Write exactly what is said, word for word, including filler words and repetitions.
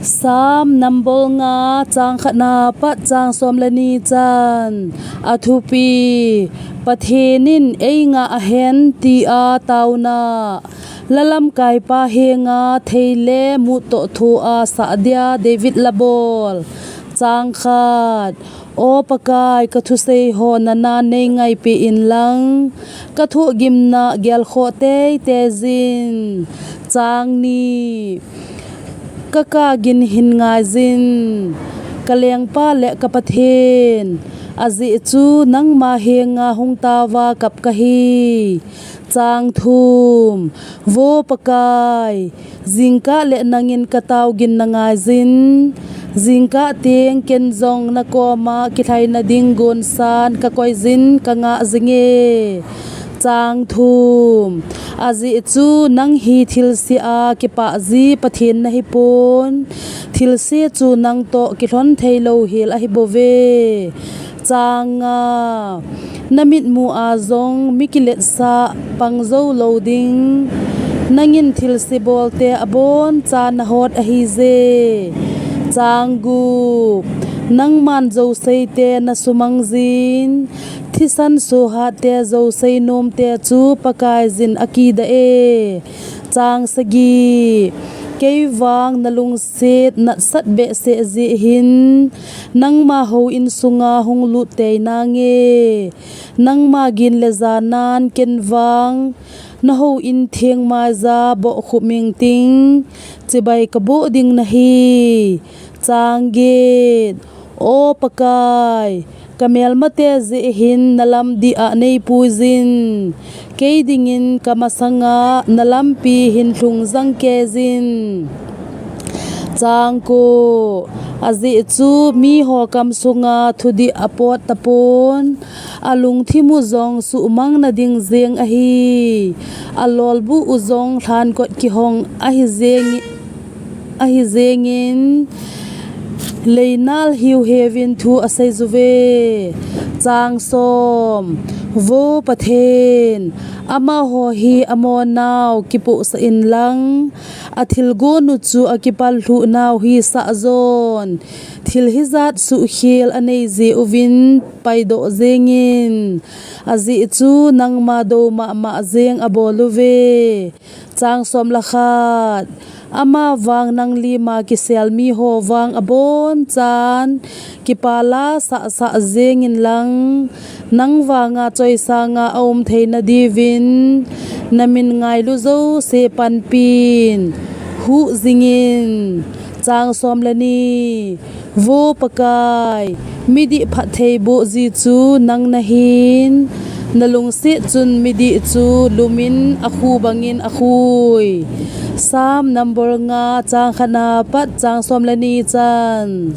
Psalm number nga, chang khatna pat chang som le ni chan. Athupi: Pathen in eingah hen tia tauna. Lalamkaipa henga thei le muttoh thua sah dia David labol. Chang khat. O Pakai, kathusei ho nana neingaipeh inlang, kathohgimna gelkhoh teitei jin. Chang ni. Kakagin hin ngaijin, kalengpa le ka Pathen, ajeh chu nangma henga hung taova kap kahi. Chang thum. Vo Pakai, jingkah le nangin kataogin nangaijin, jingkah teng ken jong nakoma kilhaina ding gonsan kakoijin kangah jinge. Chang thum. Ajeh chu nang hi thilse a kipah ji Pathen nahipon, thilse chu nangtoh kilhon theilou hel ahibouve. Chang nga. Namitmu a jong mi kiletsah pang jou lou ding, nangin thilse bolte abonchan nahot ahije. Chang gup. Nangman jouseite nasumang jin, thisan sohatte jousei nomte chu Pakaiyin akidah e. Chang sagi. Keivang nalungset natsat behseh jeh hin, nangma houin sunga hung lut tei nange. Nangma gin le janan ken vang nahouin thengmai ja bohkhup ingting, chibai kaboh ding nahi. Chang get. O Pakai, kamelmate jeh hin nalam dih a neipuijin, kei dingin kamasanga nalampi hin lhung jangkeijin. Chang ko. Ajeh chu miho kamsunga thudih apot tapon, alungthimu jong suhmang nading jeng ahi. Alolbu u jong lhankot kihong ahi jeng, ahi jengin, leinal hiuheuvin thu asei juve. Chang som. Vo Pathen, amaho hi amonau kipohsah inlang, athilgon u chu akipal lhuh nau hisah jon. Thil hijat suhkhel anei jeh uvin paidoh jengin, ajeh chu nangma dou mahmah jeng abol uve. Chang som le khat. Amavang nang lima kisel miho vang abonchan kipah la sahsah jengin lang, nang vanga choisanga aum theina diuvin, namin ngailu jouse panpin huh jingin. Chang som le ni. Vo Pakai, midih phattheiboh ji chu nang nahin, nalungset chun midih chu lumin akhu bangin akhui. Psalm number nga, chang khatna pat chang som le ni chan.